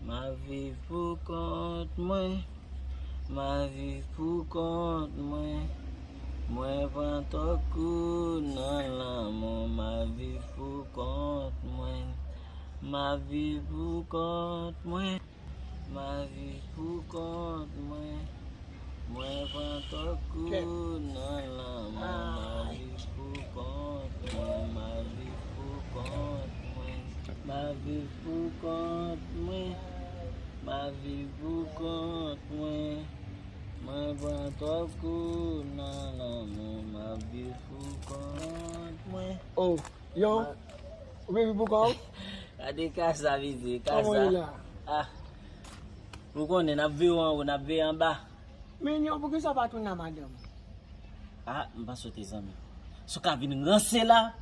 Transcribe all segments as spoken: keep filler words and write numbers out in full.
M ap viv pou kont mwen. M ap viv pou kont mwen. Mwen pran twòp kou nan lanmou. M ap viv pou kont mwen. M ap viv pou kont mwen. M ap viv pou kont mwen. Mwen pran twòp kou nan lanmou. M ap viv pou kont mwen. M ap viv pou kont mwen. M ap viv pou kont mwen. M ap viv pou kont mwen. Mwen pran twòp kou nan lanmou. M ap viv pou kont mwen. Oh, yo. Ou vle viv pou kò w? Gade kasa, mesye, kasa. Kòman w ye la? Ah. Ou konnen, n ap veye w anwo, n ap veye anba. Mignon, poukisa w pa tounen a madanm ou? Ah, m panse w te zanmi m. Si w ka vin ranse la,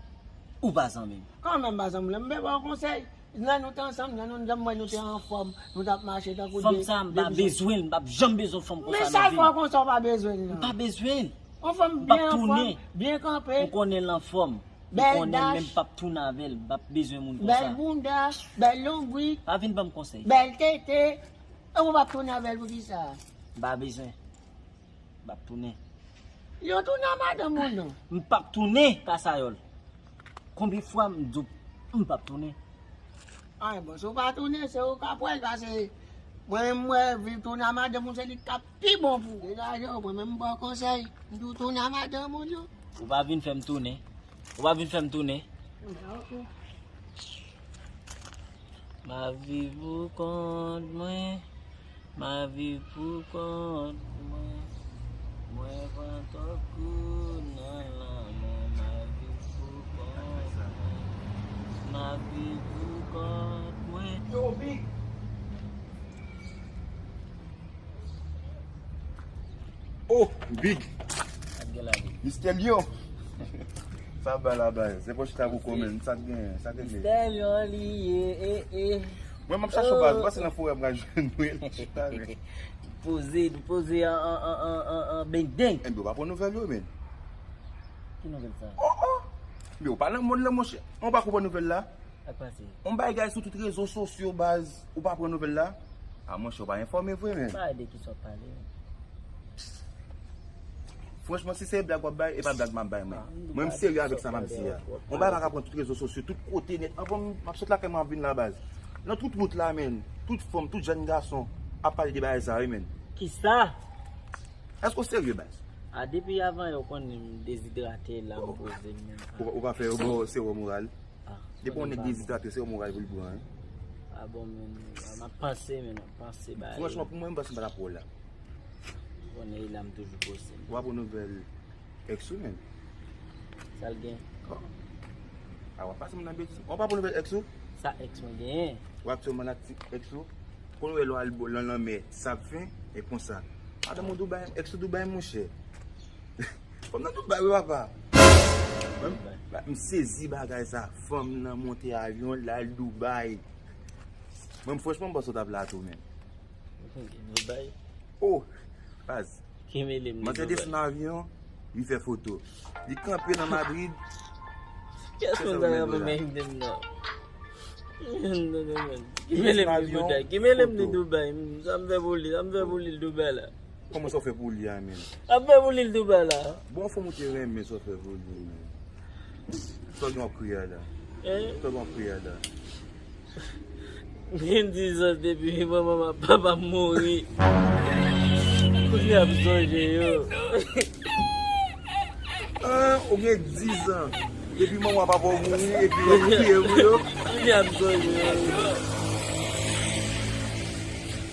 ou pa zanmi m. Kòman m pa zanmi w la? M vle ba w konsèy. Lè nou te ansanm, lè nou, lè m wè nou te anfòm, nou t ap mache tankou de... Fanm sa, m pa bezwen l, m p ap janm bezwen fanm konsa nan vi m. Men sa l fè w konsa, w pa bezwen l nan? M pa bezwen l. Yon fanm byen anfòm, byen kanpe. Ou konnen l anfòm. Bèl dach. Ou konnen menm p ap tounen avè l, m p ap bezwen moun konsa. Bèl bounda, bèl lonbrik. Pa vin ban m konsèy. Bèl tete. E ou p ap tounen avè l poukisa? M pa bezwen. M p ap tounen. Yo tounen a madanm ou non? M p ap tounen, kasayòl. Konbyen fwa m di w m p ap tounen? Ay, bon, si w pa tounen, se ou k ap wè l, paske mwen menm, m wè viv tounen a madanm ou, se li k ap pi bon pou ou. Degaje w, mwen menm, m ba w konsèy. M di w tounen a madanm ou, non. Ou pa vin fè m tounen. Ou pa vin fè m tounen. M ap viv pou kont mwen. M ap viv pou kont mwen. Mwen pran twòp kou nan lanmou. M ap viv pou kont mwen. M ap viv pou kont mwen. Yo, Big. Oh, Big. Sa k gen la, Big? Mister Lion. Sa ba la, ba. Se pou chita pou kò, men. Sa k gen, sa k gen. Mister Lion li ye, eh, eh. Mwen, m ap chache w, baz. M pase nan forè, m ka jwenn mwen. Chita, men. Poze, poze an, an, an, an, an, an bengdeng. Enben, w pa pran nouvèl yo, men. Ki nouvèl sa? Oh, oh. Men, w pa nan mond lan, monchè. Ou pa konprann nouvèl la? Sa k pase? On bagay sou tout rezo sosyo, baz, ou pa pran nouvèl la? A, monchè, ou pa enfòme vre, men. Pa de kisa w ap pale, men. Franchman, si se blag w ap bay, e pa blag m ap bay, men. Ah, mwen, m serye avèk sa m ap di a. On bagay pa ka pran tout rezo sosyo, tout kote nèt. Anvan m, m ap sot lakay mwen ap vin la, baz. Nan tout wout la, men. Tout fanm, tout jèn gason ap pale de bagay sa, wi, men. Kisa? Èske w serye, baz? A, depi avan yè, ou konnen m dezidrate la, m poze m nan. Ou, ou pa fè yo ba w sewòm oral? Ah, depi yon nèg dezidrate, se yon moral pou l pran, wi. Ah bon, men, m ap panse, men, m ap panse ba yo. Franchman, pou mwen, m panse m pa t ap wè w la. Konnen la, m toujou poze m. W ap pran nouvèl ex ou, men. Sa l gen? Oh. Ah, w ap pase m nan betiz. W ap pran nouvèl ex ou? Sa ex mwen genyen? W ap sèlman ak ti ex ou? Konn wè lè w al bò, lan lanmè, sab fen, e konsa. Madanm ou Dubai, ex ou Dubai, monchè. Fanm nan Dubai, wi, papa. Mwen, m sezi bagay sa. Fanm nan monte avyon, l al Dubai. Mwen, franchman, m panse w t ap la tou, men. Dubai? Oh, baz. Ki mele m de Dubai? Manzè desann avyon, li fè foto. Li kanpe nan Madrid. Kiyès moun sa ka ban m egzanp nan? Ki mele m de Dubai? Ki mele m de Dubai? Sa m fè pou li? Sa m fè pou li l Dubai la? Kòman sa w fè pou li a, men? Sa m fè pou li l Dubai la? Bon, fò m ou te renmen sa w fè pou li, men. Sa w gen w ap kriye a la? Hein? Sa w gen w ap kriye a la? M gen diz an depi manman m ak papa m mouri. Kounye a m sonje yo. Ah, ou gen diz an. Depi manman papa w mouri, epi w ap kriye pou yo. Kounye a m sonje yo.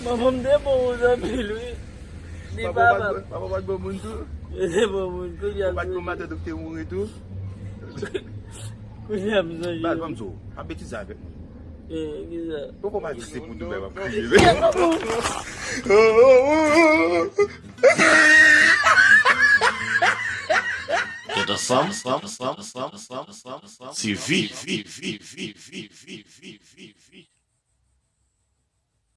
Manman m te bon moun anpil, wi. Li papa pa, papa pa t bon moun tou? Li te bon moun, kounye a m sonje. Ou pa t bon matant ou ki te mouri tou? Kounye a m sonje yo. Baz, ban m di w, pa betize avèk mwen. Eh, kisa? Poko pa di se pou Dubai w ap kriye. Tèt ansanm, T V.